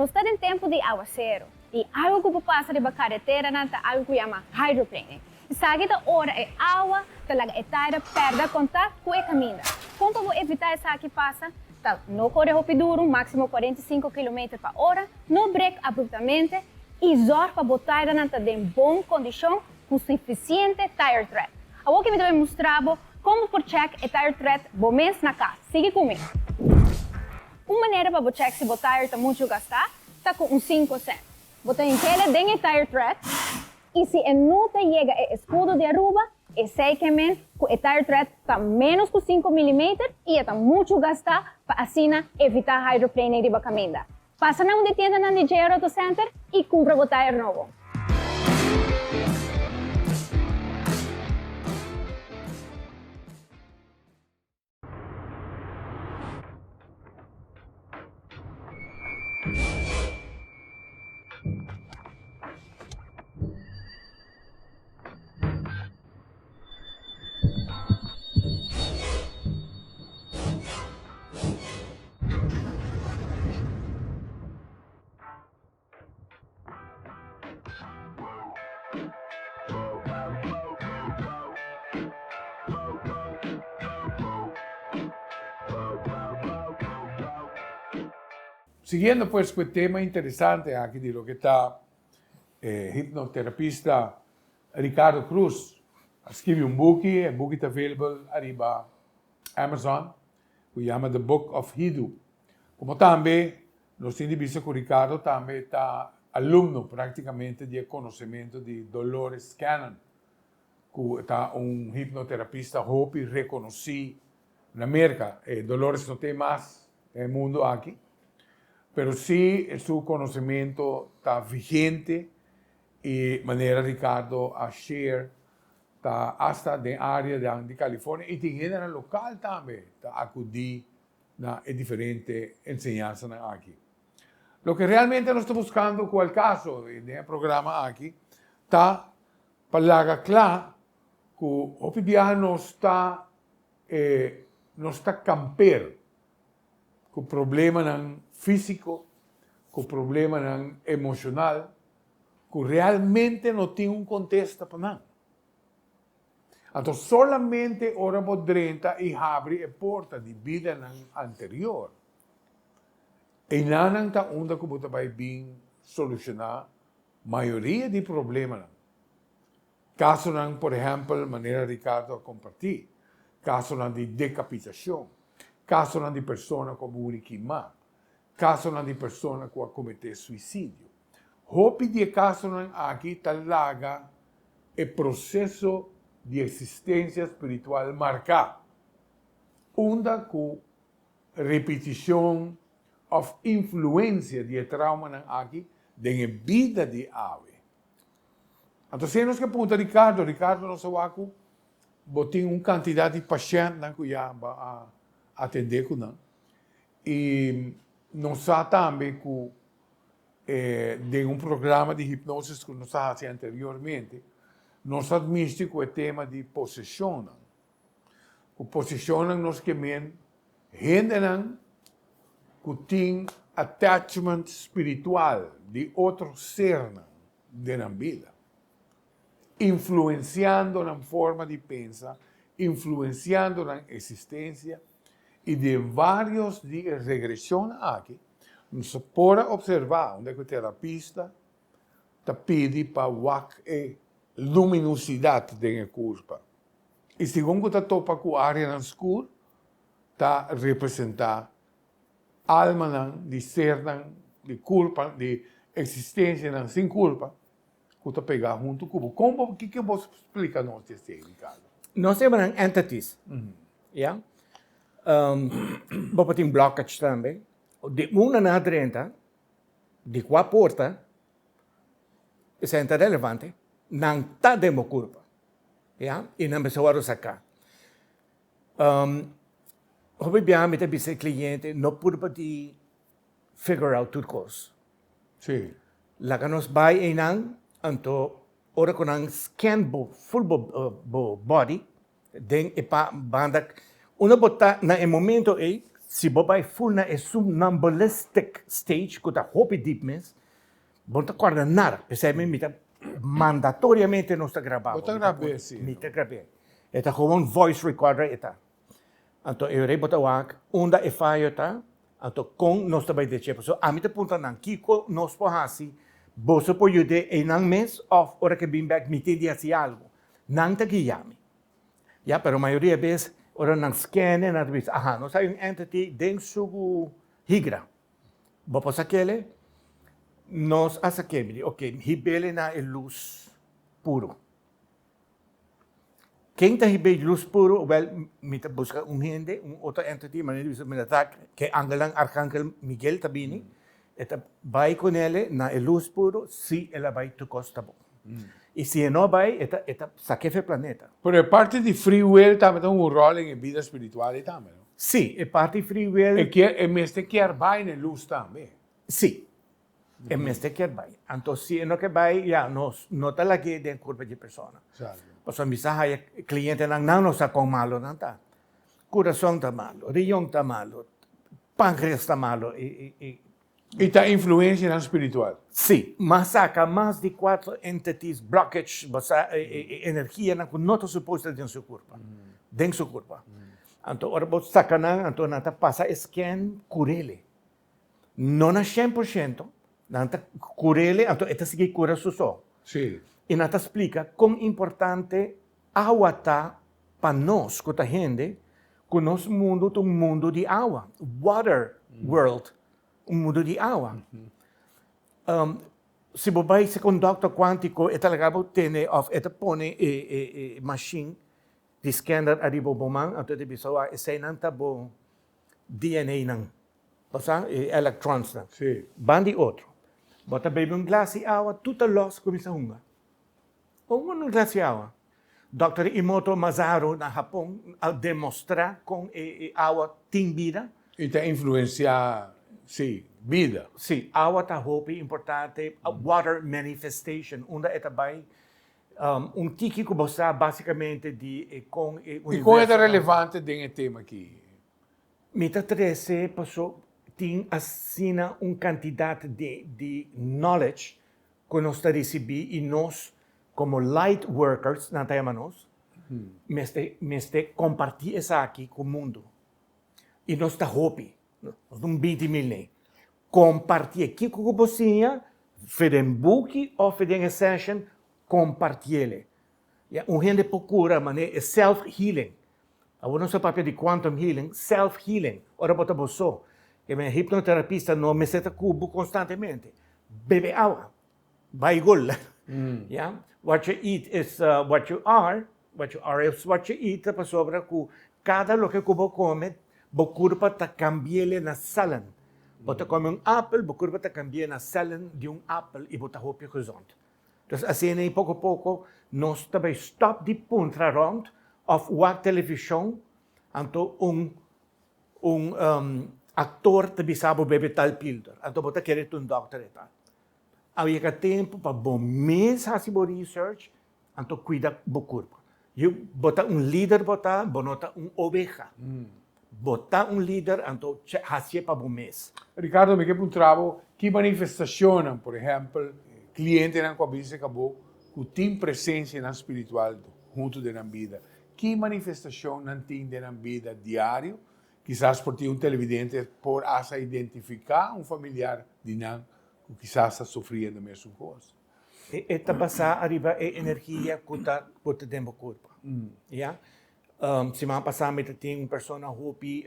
Nos ta den tempu di awaseru i algu ku por pasa riba kareteranan ta algu ku yama hydroplaning. Esaki ta ora e awa ta laga e taira pèrdè kontakt ku e kaminda. Kon pa bo evitá esaki pasa ta no kore hopi duru, máksimo 45 kilometer pa ora, no brek abruptamente i zòrg pa bo tairanan ta den bon kondishon ku sufisiente tire tread. Awor ki mi ta bai mustra bo kon bo por check e tire tread bo mes na kas. Sigui ku mi. Un manera pa bo check si bo tire ta muchu gastá ta ku un sinku sènt. Bo ta hink'ele den e tire tread i si e no ta yega e eskudo di Aruba, esei ke men ku e tire tread ta ménos ku sinku milimeter i e ta muchu gastá pa asina evitá hydroplaning riba kaminda. Pasa na un di tiendanan di JR Auto Center y cumpra bo tire nobo. Siguiendo pues cu e tema interesante aki di loke ta e hipnoterapista. Ricardo Cruz a skibi un buki, e buki ta available ariba Amazon, ku yama The Book of Hidu. Komo tambe nos tin di bisa ku Ricardo tambe ta alumno praktikamente di e konosementu di Dolores Cannon, ku ta un hipnoterapista hopi rekonosí na Merka. E Dolores no tin mas den e mundu aki, pero sí su konosementu ta vigente i manera Ricardo a share ta asta den areanan di California i tin hendenan lokal tambe ta akudí na e diferente enseñansanan aki. Loke realmente nos ta buskando ku Al Caso den e programa aki ta pa laga kla ku hopi biaha nos ta e nos ta kamper ku problemanan físiko, ku problemanan emoshonal ku realmente no tin un kontesta pa nan. Anto solamente ora bo drenta i habri e porta di bidanan anterior, einanan ta unda ku bo ta bai bin solushoná mayoria di problemanan. Kasonan, por ehèmpel, manera Ricardo a kompartí, kasonan di dekapitashon, kasonan di persona ku a muri kimá, kasonan di persona ku a kometé suisidio. Hopi di e kasonan aki ta laga e proseso di eksistensia spiritual marká, unda ku ripitishon òf influensia di e traumanan aki den e bida di awe. Anto si nos ke puntra Ricardo, Ricardo nos a wak ku bo tin un kantidat di pashèntnan ku ya bo a atendé ku nan i nos sa tambe ku den un programa di hipnosis ku nos a hasi anteriormente nos a misti ku e tema di poseshonnan. Ku poseshonnan nos ke men hendenan ku tin attachment spiritual di otro sernan den nan bida, influensiando nan forma di pensa, influensiando nan eksistensia i den vários di e regreshonnan aki nos por a opservá unda ku e terapista ta pidi pa wak e luminosidat den e kurpa i segun ku ta topa ku áreanan skur ta representá almanan di sernan di kurpa, di eksistensianan sin kurpa ku ta pegá huntu ku bo. Kon bo, kiko bo splika nos di esei, Ricardo? Nos ta yama nan entities, ya. Bo por tin blockage tambe. Di unda nan a drenta, di kua porta, esei no ta relevante, nan ta den bo kurpa, ya, i nan mester wòrdu saká. Hopi biaha mi ta bisa e cliente no purba di figure out tur cos. Sí. Laga nos bay eynan, anto ora cu nan scan bo full bo bo body den e pa banda unda bo ta na e momento ey, si bo bay full na e somnambulistic stage cu ta hopi deep mes, Bo no ta corda nada. P'esei mi ta mandatoriamente nos ta graba. Bo ta grab'é si. Mi ta grab'é. E ta gewoon voice recorder e ta. Anto e ora ei bo ta wak unda e fayo ta, anto con nos ta bai dech'é. Pasobra ami ta puntra nan kico nos por haci, boso por yud'é einan mes of ora ke bin bek mi tin di haci algo. Nan ta guia mi. Ya, pero mayoria bes ora nan scan-e nan ta bisa, aha, nos hay un entity den su higra. Bo por sa kele? Nos a sa kemi di, ok, hibele na e lus puru. Ken ta hib'é lus puru? Wèl, mi ta buska un hende, un otro entity, manera di bisa, mi ta ta ke angelnan, Arcangel Miguel ta bini, e ta bai ku nele na e lus puru, si el a bai tur kos ta bon. I si e no bai, e ta e ta sak'é for e planeta. Pero e parti di free will tambe ta un ròl den e bida spiritual ei tambe, no? Sí, e parti free will. E kier, e mester kier bai na e lus tambe. Sí, e mester kier bai. Anto si e no ke bai, ya, nos no ta lag'é den kurpa dje persona. Pasobra mi sa haya klientenan, nan no sa kon malo nan ta. Kurason ta malo, riñon ta malo, pankreas ta malo i, i, i. I ta influensianan spiritual. Sí, m'a saka mas di kuatro entities, blockage, bo sa, e energianan ku no ta supos ta den su kurpa, den su kurpa. Anto ora bo saka nan, anto nan ta pasa e scan kurele. No na shen por shento, nan ta kurele, anto e ta sigui kura su so. Sí. I nan ta splika kon importante awa ta pa nos ku ta hende, ku nos mundu ta un mundu di awa, water world, un mundu di awa. Si bo bai seka un dòkter kuántiko e ta laga bo tene òf e ta pone e mashin di scanner ariba bo man, anto e ta bisa wak eseinan ta bo DNA-nan, bo sa, e electronsnan. Ban di otro. Bo ta bebe un glas di awa, tur ta lòs kuminsá hunga. Un glas di awa. Dòkter Imoto Masaru na Hapon a demostrá kon e awa tin bida. I ta influensiá, sí, bida. Sí, awa ta hopi importante, water manifestation, unda e ta bai un tiki ku bo sa básikamente di e kon e universo. I kon e ta relevante den e tema aki? Mi ta trese paso tin asina un kantidat di knowledge ku nos ta risibí i nos komo light workers, nan ta yama nos, mester mester kompartí esaki ku mundu. I nos ta hopi, nos ta un binti mil nei. Kompartié kiko ku bo siña, fe den buki òf fe den e session, kompartiéle. Ya, un hende por kura manera e self healing. Awor nos ta papia di quantum healing, self healing, ora bo ta bo so. E men hipnoterapista no mester ta ku bo konstantemente. Bebe awa, bai gol. Ya, what you eat is what you are, what you are is what you eat, ta pasobra ku kada loke ku bo kome, bo kurpa ta kambi'el na sèllen. Bo ta kome un apel, bo kurpa ta kambi'e na sèllen di un apel i bo ta hopi gezond. Dus asina ei poko poko nos ta bai stop di puntra rond of wak televishon anto un un aktor ta bisa bo bebe tal pilder anto bo ta kere ta un dokter e ta. A yega tempu pa bo mes hasi bo research anto kuida bo kurpa. Bo ta un lider bo ta, bo no ta un obeha. Bo ta un lider anto hacié pa bo mes. Ricardo, mi ke puntra bo ki manifestacionnan, por ehempel, clientenan cu a bisa ca bo cu tin presencianan spiritual hunto den nan bida, ki manifestacion nan tin den nan bida diario? Kisas por tin un televidente por hasta identifica un familiar di nan cu kisas ta sufriendo mesun cos. E ta basá ariba e energia ku ta ku ta den bo kurpa. Ya. Siman pasá mi ta tin un persona hopi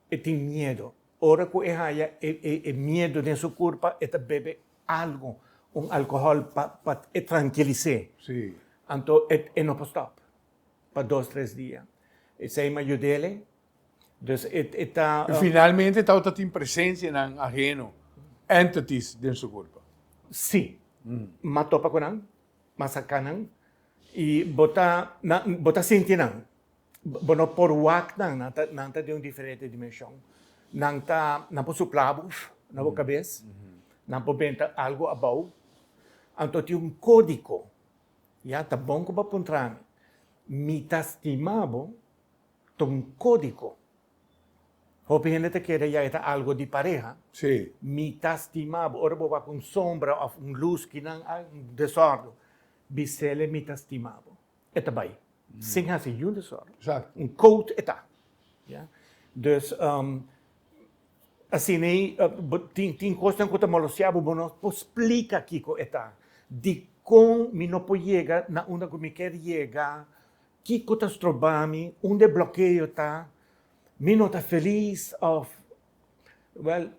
e tin miedo. Ora ku e haya e e e miedo den su kurpa e ta bebe algu, un alkohòl pa pa e trankilis'é. Anto e e no por stòp pa dos tres dia. Esei mi a yud'é. Dus e e ta. Finalmente tabata tin presencianan aheno, entities, den su curpa. Sí. M'a topa cu nan, m'a saca nan y bo ta nan bo ta sinti nan. Bo no por wak nan, nan ta nan ta den un diferente dimension. Nan ta nan por supla bo na bo cabes, nan por benta algo abou. Anto tin un codigo, ya, ta bon cu bo a puntra mi. Mi ta stima bo. Ta un kódigo. Hopi hende ta kere ya e ta algo di pareha. Sí. Mi ta stima bo. Ora bo wak un sombra òf un lus kinan a un desòrdu, bis'el mi ta stima bo. E ta bai. Sin hasi niun desòrdu. Exacto. Un code e ta. Ya. Dus asina ei bo tin tin kosnan ku ta molostia bo, bo no por splika kiko e ta. Dikon mi no por yega na unda ku mi kier yega? Kiko ta stroba mi? Unda e blokeo ta? Mi no ta felis of Wel,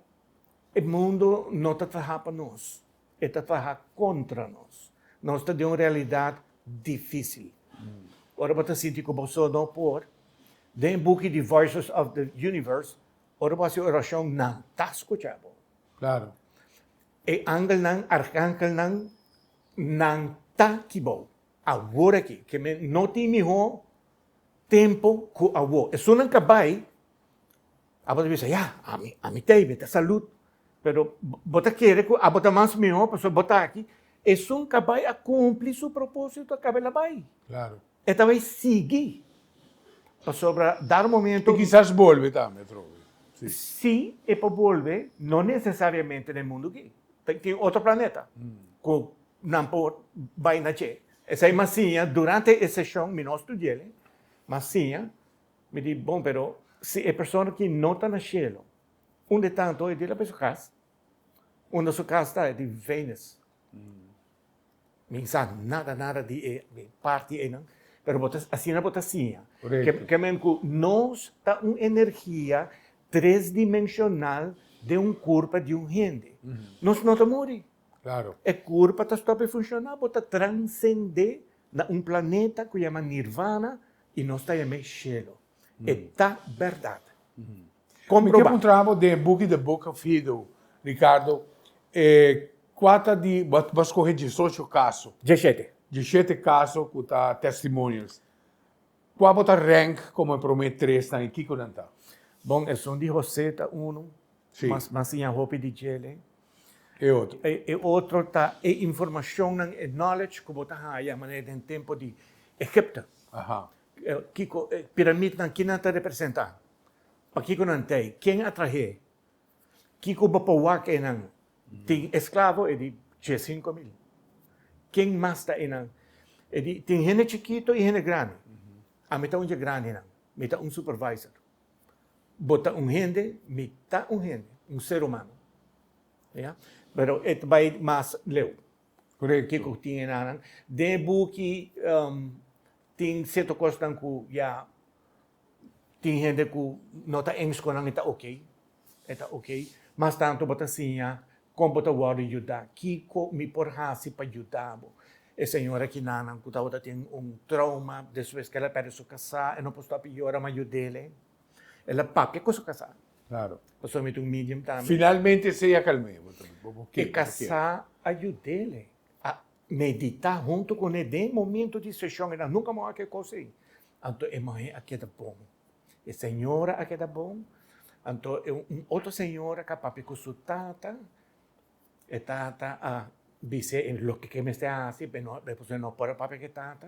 e mundo no ta traha pa nos, e ta traha kontra nos. Nos ta den un realidat difisil. Ora bo ta sinti ku bo so no por, den e buki di Voices of the Universe, ora bo hasi orashon nan ta skucha bo. Klaro. E angelnan, arkangelnan, nan ta kibou. Awor aki, ke men no tin mihó tempu ku awor. Esunnan ka bai, abo ta bisa, ya, ami, ami t'ei, mi ta salud. Pero bo ta kere ku abo ta mas mihó pasobra bo ta aki. Esun ka bai a kumpli su propósito, a kaba el a bai. Klaro. E ta bai sigui. Pasobra dar momento. I kisas bolbe tambe atrobe. Si. Si e por bolbe, no nesesariamente na e mundu aki. Tin otro planeta ku Nan por bai na dje. Esei m'a siña durante e seshon, mi no studi'el, m'a siña, mi di, bon, pero si e persona aki no ta na shelu, unda e ta anto? E di, la bai su kas. Unda su kas ta? E di, Venus. Mi sa nada nada di e parti einan, pero bo ta asina bo ta siña. Correcto. Ke men ku nos ta un energia tresdimensional den un kurpa di un hende. Nos no ta muri. Claro. E kurpa ta stòp di funshoná, bo ta transendé na un planeta ku yama Nirvana i nos ta yam'é shelu. E ta bèrdat. Mi ke puntra bo den e buki The Book of Hido, Ricardo, e kua ta di, bo a skohe diesocho kaso. Dieshete. Dieshete kaso ku ta testimonials. Kua bo ta rank komo e promé tresnan i kiko nan ta? Bon, esun di José ta unu. Sí. Mas mas siña hopi di djele. E otro. E otro ta e informashonnan, e knowledge ku bo ta haya manera den tempo di Egipto. Aha. Kiko e piramidnan, ki nan ta representá? Pakiko nan ta ei? Ken a trah'é? Kiko bo por wak einan? Tin esklavo? E di, 5000. Ken mas ta einan? E di, tin hende chikito i hende grandi. Ami ta un dje grandinan. Mi ta un supervisor. Bo ta un hende, mi ta un hende, un ser humano. Ya? Pero e ta bai mas leu. Korekto. Kiko tin enanan? Den e buki tin sierto kosnan ku ya Tin hende ku no ta eens ku nan e ta okey, e ta okey. Mas tantu bo ta siña kon bo ta wòrdu yuda, kiko mi por hasi pa yuda bo. E señora kinanan ku tabata tin un trauma despues ku el a pèrdè su kasá, e no por stòp yora, mi a yud'el. El a papia ku su kasá. Claro. Pasobra mi ta un medium tambe. Finalmente esei a kalm'é, bo ta bo bo E kasá a yud'el, a meditá huntu kuné den momento di seshon, e nan nunka a wak e kos ei. Anto e muhé a keda bon. E señora a keda bon. Anto e un otro señora ku a papia ku su tata, e tata a bis'é e loke ke mester hasi, pero despues e no por a papia ku e tata.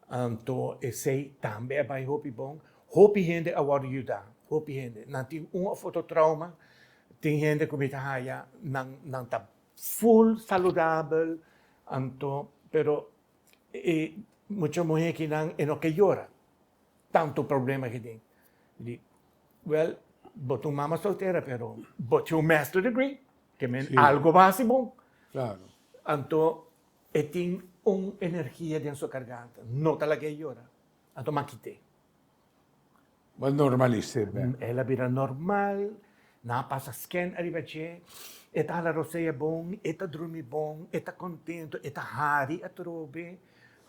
Anto esei tambe a bai hopi bon. Hopi hende a wòrdu yuda, hopi hende. Nan tin un òf otro trauma, tin hende ku mi ta haya nan nan ta full saludabel, anto pero E mucha muhé kinan e no ke yora, tantu problema ke tin. Mi di, Wèl, bo ta un mama soltera pero bo tin un master degree, ke men algo bo hasi bon. Claro. Anto e tin un energia den su garganta, no ta lag'é yora. Anto m'a kit'é. Bo a normalis'é bèk. El a bira normal, nan a pasa scan ariba dje, e ta hala rosea bon, e ta drumi bon, e ta contento, e ta hari atrobe.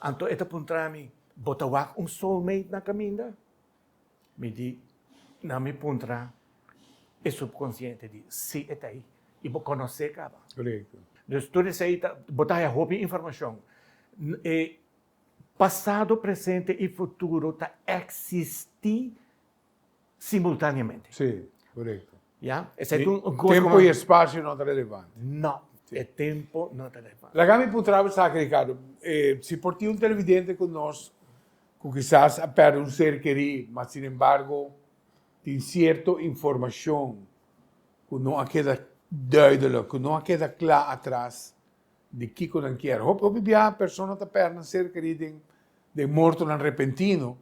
Anto e ta puntra mi, Bo ta wak un soulmate na caminda? Mi di, Nan mi puntra e subconsciente di, Si e ta ei. I bo conoce caba. Correcto. Dus tur esei ta, bo ta haya hopi informacion. E Pasado, presente i futuro ta eksistí simultáneamente. Sí, korekto. Ya? Esei ta un kos Tempo i espasio no ta relevante. No, e tempo no ta relevante. Laga mi puntra bo esaki, Ricardo. Si por tin un televidente ku nos ku kisas a pèrdè un ser kerí, ma sinembargo tin sierto informashon ku no a keda duidelijk, ku no a keda kla atras, Di kiko nan kier. Hopi hopi biaha persona ta pèrdè nan ser kerí den den mortonan repentino,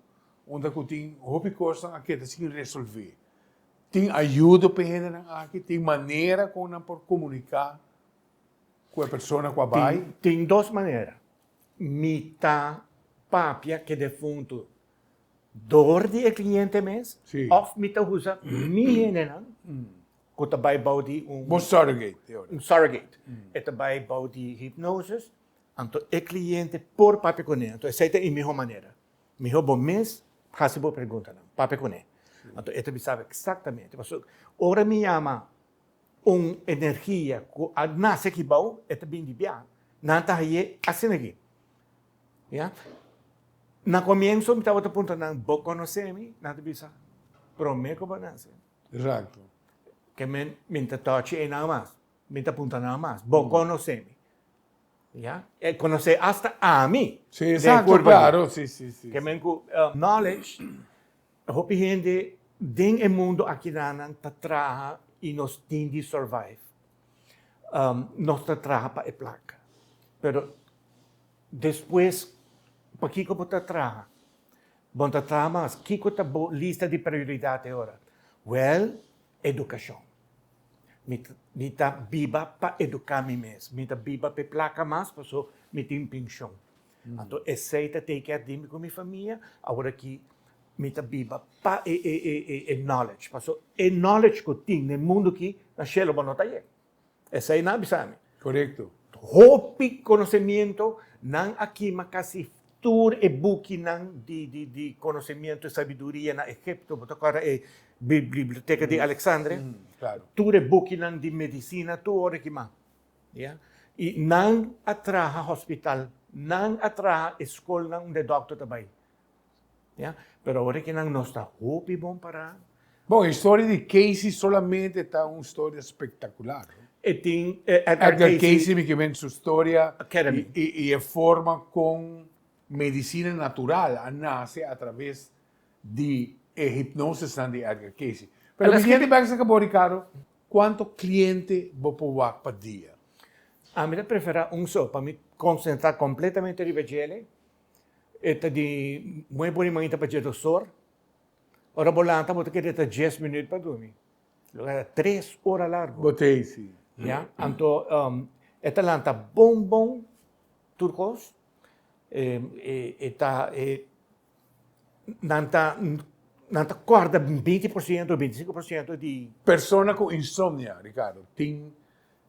unda ku tin hopi kosnan a keda sin resolvé. Tin ayudo pa e hendenan aki? Tin manera kon nan por komuniká ku e persona ku a bai? Tin dos manera. Mi ta papia ku e defuntu dor di e kliente mes òf mi ta usa mi hendenan Ku ta bai bou di un. Bo surrogate, e ora. Un surrogate. E ta bai bou di hipnosis, anto e kliente por papia kuné. Anto esei ta e mihó manera. Mihó bo mes hasi bo preguntanan, papia kuné. Anto e ta bisa bo eksaktamente. Pasobra ora mi yama un energia ku a nase aki bou, e ta bin di bia. Nan ta haye asina aki. Ya. Na komienso mi tabata puntra nan, bo konosé mi? Nan ta bisa, promé ku bo nase. Exacto. Ke men, min ta tochi einan mas. Min ta punta nan mas. Bo konosé mi. Ya? E konosé asta ami. Sí, exacto, claro. Sí, sí, sí. Ke men ku knowledge, hopi hende den e mundo akinanan ta traha i nos tin di survive. Nos ta traha pa e plaka. Pero despues, pakiko bo ta traha? Bon ta traha mas. Kiko ta bo lista di prioridat e ora? Wèl, edukashon. Mi mi ta biba pa eduká mi mes. Mi ta biba pa e plaka mas paso mi tin penshon. Anto esei ta take care di mi ku mi famia. Awor aki mi ta biba pa e e e e e knowledge. Paso e knowledge ku tin na e mundu aki na shelu bo no ta yega. Esei nan a bisa mi. Korekto. Hopi konosemiento nan a kima kasi tur e bukinan di di di konosemiento i sabiduria na Egipto. Bo ta kòrda e biblioteka di Alexandria? Klaro. Tur e bukinan di medisina tur ora kima. Ya. I nan a traha hospital, nan a traha e skolnan unda e dòkter ta bai. Ya. Pero awor ki nan nos ta hopi bon pará. Bon, e storia di Casey solamente ta un storia spektakular, no? E tin Edgar Edgar Casey. Casey mi ke men su storia Academy. i e forma kon medisina natural a nase a traves di e hipnosisnan di Edgar Casey. Pero mi diente bek sa kabo Ricardo, kuanto kliente bo por wak pa dia? Ami ta prefera un so pa mi konsentrá kompletamente riba djele. E ta di muy bon imaginta pa dje dosor. Ora bo lanta bo ta kere ta dies minuut pa drumi. Lo ta tres ora largo. Bo ta esi. Ya, anto e ta lanta bon bon tur kos. E ta e nan ta nan ta kòrda binti por siento, binti sinku por siento di. Persona ku insomnia, Ricardo, tin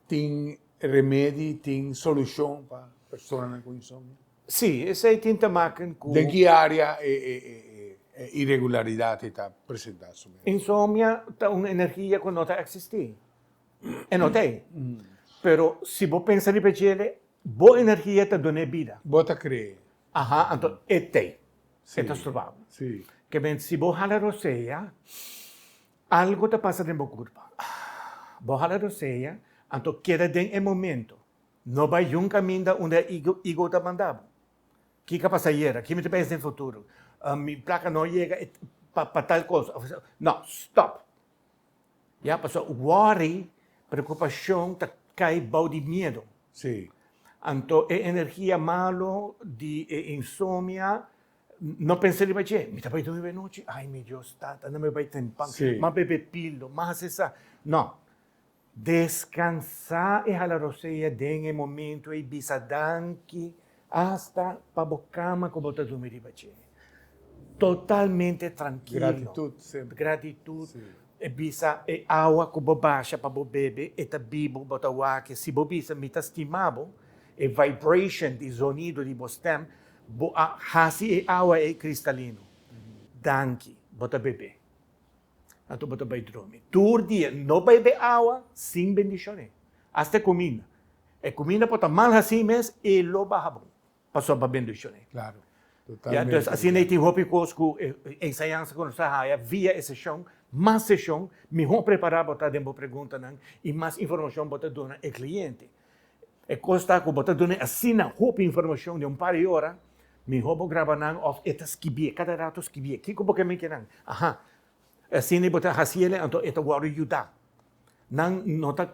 Tin remedi, tin solushon pa personanan ku insomnio? Sí, esei tin te maken ku. Den ki área e iregularidat ei ta presentá su mes? Insomnia ta un energia ku no ta eksistí. E no ta ei. Pero si bo pensa riba djele, bo energia ta dun'é bida. Bo ta kree. Aha, anto e t'ei. E ta stroba bo. Sí. Ke men si bo hala rosea, Algo ta pasa den bo kurpa. Bo hala rosea, anto keda den e momento. No bai yun kaminda unda e ego ta manda bo. Kiko a pasa ayera? Ki mi ta pensa den futuro? Mi plaka no yega pa tal kos. No, stop! Ya, pasobra worry, preokupashon ta kai bou di miedu. Sí. Anto e energia malo di e insomia No pensa riba dje, mi ta bai durmi benochi, ai mi Dios tata, no mi bai tempan, m'a bebe pildo, m'a hasi sa. No, deskansa i hala rosea den e momento ei, bisa danki hasta pa bo kama ku bo ta durmi riba dje. Totalmente trankilo. Gratitut semper. Gratitut, e bisa e awa ku bo basha pa bo bebe e ta bibu, bo ta wak, si bo bisa mi ta stima bo, e vibration di zonido di bo stem Bo a hasi e awa ei kristalino. Danki. Bo ta bebé. Anto bo ta bai drumi. Tur dia no bebe awa sin bendishoné. Asta e kuminda. E kuminda por ta mal hasí mes, e lo baha bon. Pasobra bo a bendishoné. Klaro. Ya, Totalmente. entonces asina ei tin hopi kos ku e enseñansa ku nos ta haya via e seshon. Mas seshon, mihó prepará bo ta den bo preguntanan i mas informashon bo ta duna e kliente. E kos ta ku bo ta duna asina hopi informashon den un par di ora, mihó bo graba nan òf e ta skibié, kada ratu skibié. Kiko bo ke miki nan? Aha, asina bo ta hasi el, anto e ta wòrdu yudá. Nan no ta,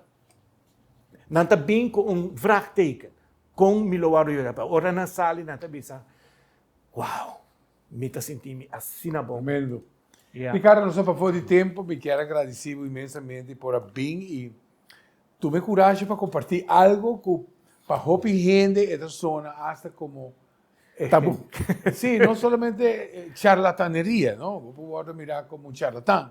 nan ta bin ku un vraagteken, kon mi lo wòrdu yudá? Pa ora nan sali nan ta bisa, Wow, mi ta sinti mi asina bon. Tremendo. Ya. Ricardo, nos a pafó di tempu, mi kier a gradisí bo inmensamente por a bin i Tuma e kurashi pa kompartí algu ku pa hopi hende e ta sona asta komo Tabú. Sí, no solamente charlataneria, no? Bo por wòrdu mirá komo un charlatan.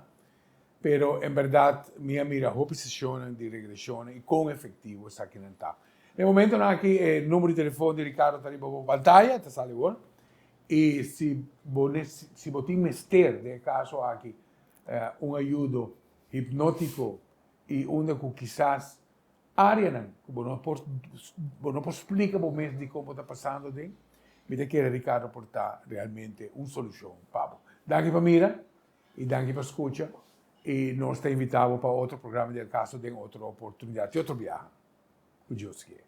Pero en bèrdat mi a mira hopi seshonnan di regreshonnan i kon efektivo esakinan ta. Na e momentonan aki e numero di telefon di Ricardo ta riba bo pantaya, ta sali awor. I si bo si bo tin mester den e kaso aki un ayudo hipnótiko i unda ku kisas áreanan ku bo no por bo no por splika bo mes dikon bo ta pasando aden, mi ta kere Ricardo por ta realmente un solushon pa bo. Danki pa mira i danki pa skucha i nos ta invitá bo pa otro programa di El Caso den otro oportunidat i otro biaha ku Dios kier.